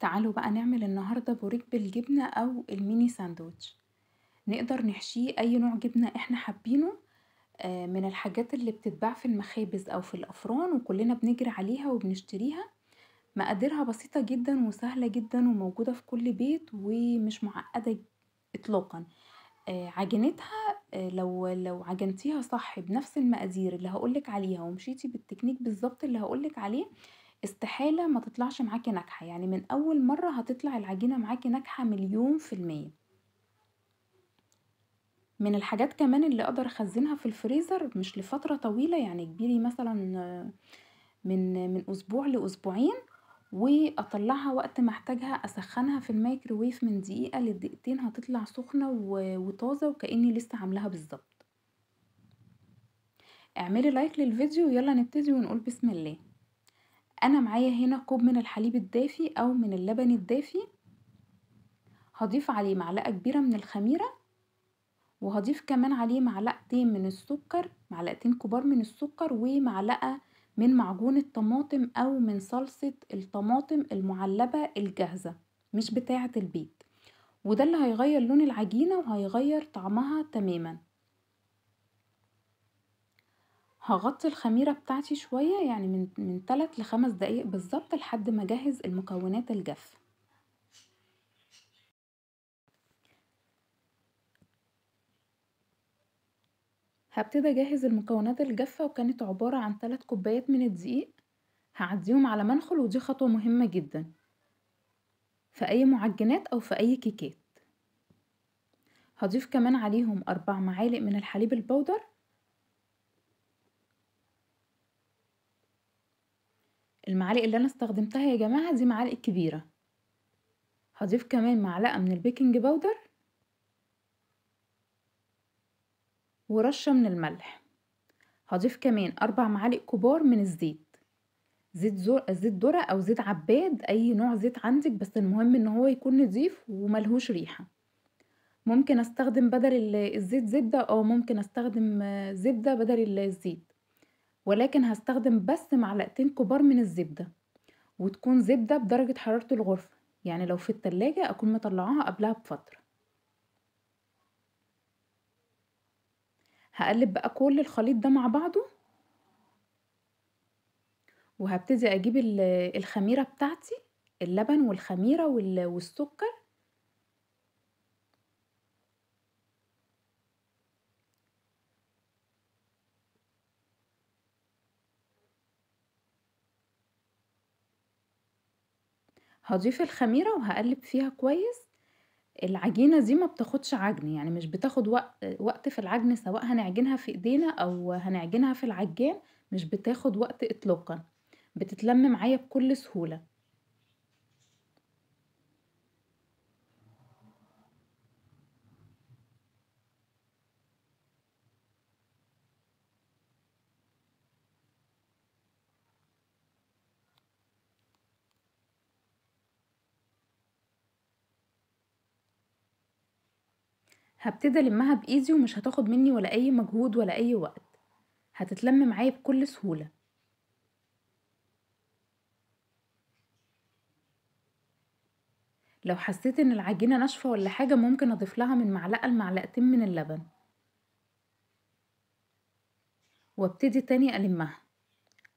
تعالوا بقى نعمل النهاردة بوريك بالجبنة أو ال mini sandwich. نقدر نحشيه أي نوع جبنة احنا حابينه، من الحاجات اللي بتتباع في المخابز أو في الأفران وكلنا بنجري عليها وبنشتريها. مقاديرها بسيطة جدا وسهلة جدا وموجودة في كل بيت ومش معقدة إطلاقا. عجينتها لو عجنتيها صح بنفس المقادير اللي هقولك عليها ومشيتي بالتكنيك بالظبط اللي هقولك عليه، استحالة ما تطلعش معاكي ناجحة. يعني من أول مرة هتطلع العجينة معاكي ناجحة 1,000,000%. من الحاجات كمان اللي أقدر أخزنها في الفريزر مش لفترة طويلة، يعني كبيري مثلا من أسبوع لأسبوعين، وأطلعها وقت ما احتاجها أسخنها في الميكروويف من دقيقة لدقيقتين، هتطلع سخنة وطازة وكأني لسه عاملاها بالظبط. اعملي like للفيديو ويلا نبتدي ونقول بسم الله. أنا معايا هنا كوب من الحليب الدافي أو من اللبن الدافي، هضيف عليه معلقة كبيرة من الخميرة، وهضيف كمان عليه معلقتين من السكر، معلقتين كبار من السكر، ومعلقة من معجون الطماطم أو من صلصة الطماطم المعلبة الجاهزة مش بتاعة البيت، وده اللي هيغير لون العجينة وهيغير طعمها تماما. هغطي الخميرة بتاعتي شوية، يعني من 3 ل5 دقايق بالظبط لحد ما اجهز المكونات الجافة. هبتدي اجهز المكونات الجافة، وكانت عبارة عن 3 كوبايات من الدقيق، هعديهم على منخل، ودي خطوة مهمة جدا في اي معجنات او في اي كيكات. هضيف كمان عليهم 4 معالق من الحليب البودر، المعالق اللي انا استخدمتها يا جماعة دي معالق كبيرة. هضيف كمان معلقة من ال baking powder ورشة من الملح. هضيف كمان 4 معالق كبار من الزيت، زيت ذرة او زيت عباد، اي نوع زيت عندك، بس المهم ان هو يكون نظيف وملهوش ريحة. ممكن استخدم بدل الزيت زبدة، او ممكن استخدم زبدة بدل الزيت، ولكن هستخدم بس معلقتين كبار من الزبدة، وتكون زبدة بدرجة حرارة الغرفة، يعني لو في التلاجة اكون مطلعاها قبلها بفترة. هقلب بقى كل الخليط ده مع بعضه، وهبتدي اجيب الخميرة بتاعتي، اللبن والخميرة والسكر. هضيف الخميرة وهقلب فيها كويس. العجينة دي ما بتاخدش عجن، يعني مش بتاخد وقت في العجن، سواء هنعجنها في ايدينا او هنعجنها في العجان، مش بتاخد وقت اطلاقا، بتتلم معايا بكل سهولة. هبتدي المها بايدي ومش هتاخد مني ولا اي مجهود ولا اي وقت، هتتلم معايا بكل سهولة. لو حسيت ان العجينة ناشفة ولا حاجة ممكن اضيف لها من معلقة لمعلقتين من اللبن، وابتدي تاني المها،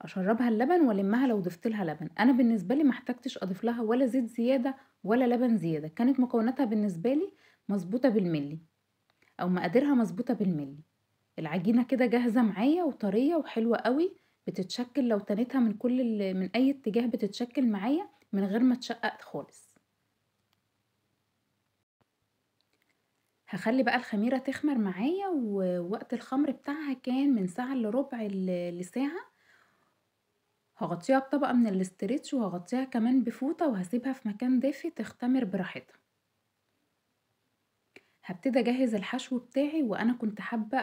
اشربها اللبن والمها لو ضفت لها لبن. انا بالنسبة لي ما احتاجتش اضيف لها ولا زيت زيادة ولا لبن زيادة، كانت مكوناتها بالنسبة لي مظبوطة بالملي، او مقاديرها مظبوطة بالملي. العجينة كده جاهزة معايا وطرية وحلوة قوي، بتتشكل لو تنيتها من كل من اي اتجاه بتتشكل معايا من غير ما تشقق خالص. هخلي بقى الخميرة تخمر معايا، ووقت الخمر بتاعها كان من ساعة الا ربع لساعة. هغطيها بطبقة من الاسترتش، وهغطيها كمان بفوطة، وهسيبها في مكان دافي تختمر براحتها. هبتدي اجهز الحشو بتاعي، وانا كنت حابة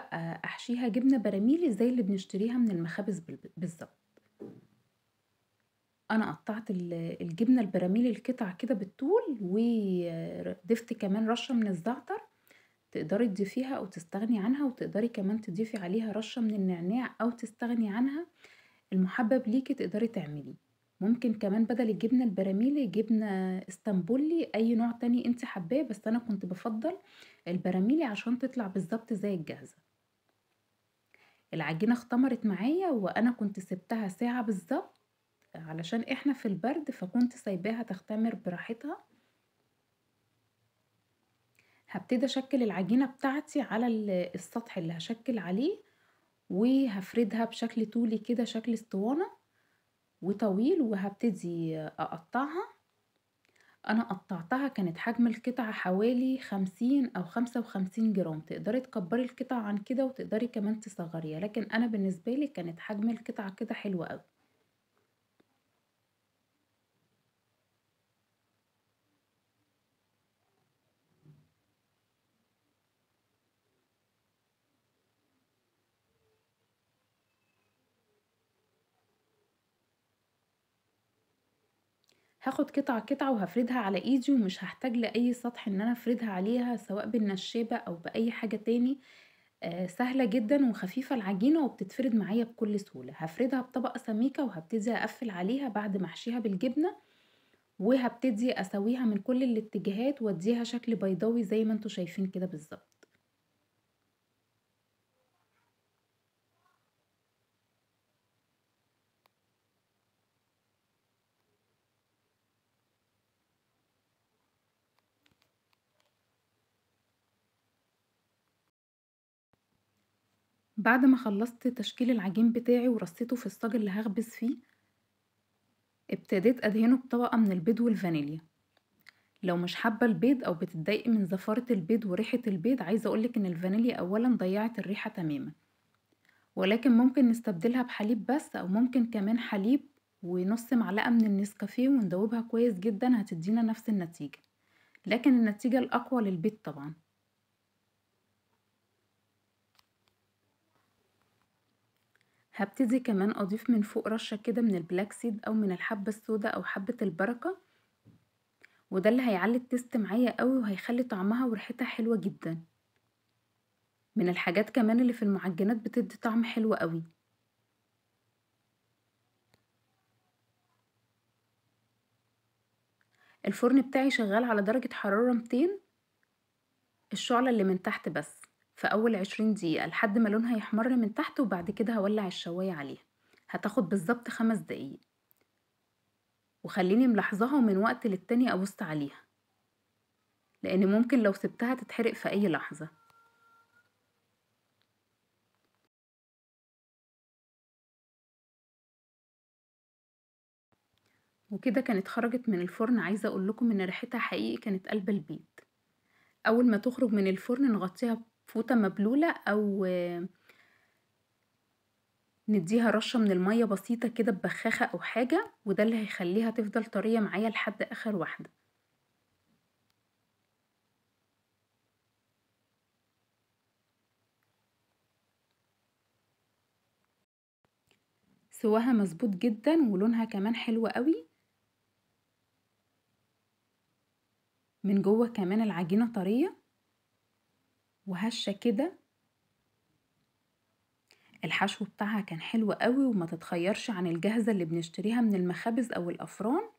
احشيها جبنة براميلي زي اللي بنشتريها من المخابز بالظبط. انا قطعت الجبنة البراميلي القطع كده بالطول، وضفت كمان رشة من الزعتر، تقدري تضيفيها او تستغني عنها، وتقدري كمان تضيفي عليها رشة من النعناع او تستغني عنها، المحبب ليكي تقدري تعمليه. ممكن كمان بدل الجبنة البراميلي جبنة اسطنبولي، اي نوع تاني انت حباه، بس انا كنت بفضل البراميلي عشان تطلع بالظبط زي الجاهزة. العجينة اختمرت معايا، وانا كنت سبتها ساعة بالظبط علشان احنا في البرد، فكنت سايباها تختمر براحتها. هبتدي اشكل العجينة بتاعتي على السطح اللي هشكل عليه، وهفردها بشكل طولي كده، شكل اسطوانة وطويل، وهبتدي اقطعها. انا قطعتها كانت حجم القطعة حوالي 50 او 55 جرام، تقدري تكبري القطعة عن كده وتقدري كمان تصغريها، لكن انا بالنسبة لي كانت حجم القطعة كده حلوة قوي. هاخد قطعة قطعة وهفردها على ايدي، ومش هحتاج لأي سطح ان انا افردها عليها سواء بالنشابة او بأي حاجة تاني. سهلة جدا وخفيفة العجينة وبتتفرد معايا بكل سهولة. هفردها بطبقة سميكة وهبتدي اقفل عليها بعد ما احشيها بالجبنة، وهبتدي اسويها من كل الاتجاهات واديها شكل بيضاوي زي ما انتوا شايفين كده بالظبط. بعد ما خلصت تشكيل العجين بتاعي ورصيته في الصاج اللي هخبز فيه، ابتديت ادهنه بطبقة من البيض والفانيليا. لو مش حابة البيض او بتتضايقي من زفارة البيض وريحة البيض، عايزة اقولك ان الفانيليا اولا ضيعت الريحة تماما، ولكن ممكن نستبدلها بحليب بس، او ممكن كمان حليب ونص معلقة من النسكافيه وندوبها كويس جدا، هتدينا نفس النتيجة، لكن النتيجة الاقوى للبيض طبعا. هبتدي كمان اضيف من فوق رشة كده من ال black seed او من الحبة السوداء او حبة البركة، وده اللي هيعلي ال taste معايا قوي وهيخلي طعمها وريحتها حلوة جدا. من الحاجات كمان اللي في المعجنات بتدي طعم حلو قوي. الفرن بتاعي شغال على درجة حرارة 200، الشعلة اللي من تحت بس في اول 20 دقيقة لحد ما لونها يحمر من تحت، وبعد كده هولع الشواية عليها. هتاخد بالظبط 5 دقايق، وخليني ملاحظاها ومن وقت للتاني ابص عليها، لان ممكن لو سبتها تتحرق في اي لحظة. وكده كانت خرجت من الفرن. عايزة اقول لكم ان ريحتها حقيقي كانت قلب البيت. اول ما تخرج من الفرن نغطيها فوطة مبلولة او نديها رشة من المية بسيطة كده ببخاخة او حاجة، وده اللي هيخليها تفضل طرية معايا لحد اخر واحدة. سواها مظبوط جدا ولونها كمان حلو قوي. من جوه كمان العجينة طرية وهشة كده. الحشو بتاعها كان حلو قوي وما تتخيرش عن الجاهزة اللي بنشتريها من المخابز او الافران.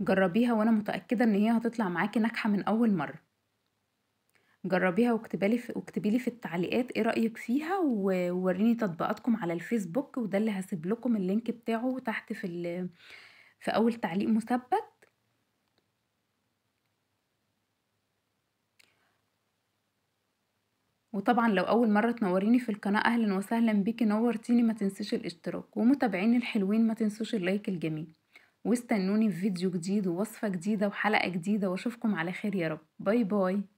جربيها وانا متأكدة ان هي هتطلع معاكي ناجحة من اول مرة. جربيها واكتبي لي في التعليقات ايه رأيك فيها، ووريني تطبيقاتكم على الفيسبوك، وده اللي هسيب لكم ال link بتاعه تحت في اول تعليق مثبت. وطبعا لو اول مرة تنوريني في القناة اهلا وسهلا بيكي، نورتيني، ما تنسيش الاشتراك، ومتابعيني الحلوين ما تنسوش ال like الجميل، واستنوني في فيديو جديد ووصفة جديدة وحلقة جديدة، واشوفكم على خير يا رب. bye bye.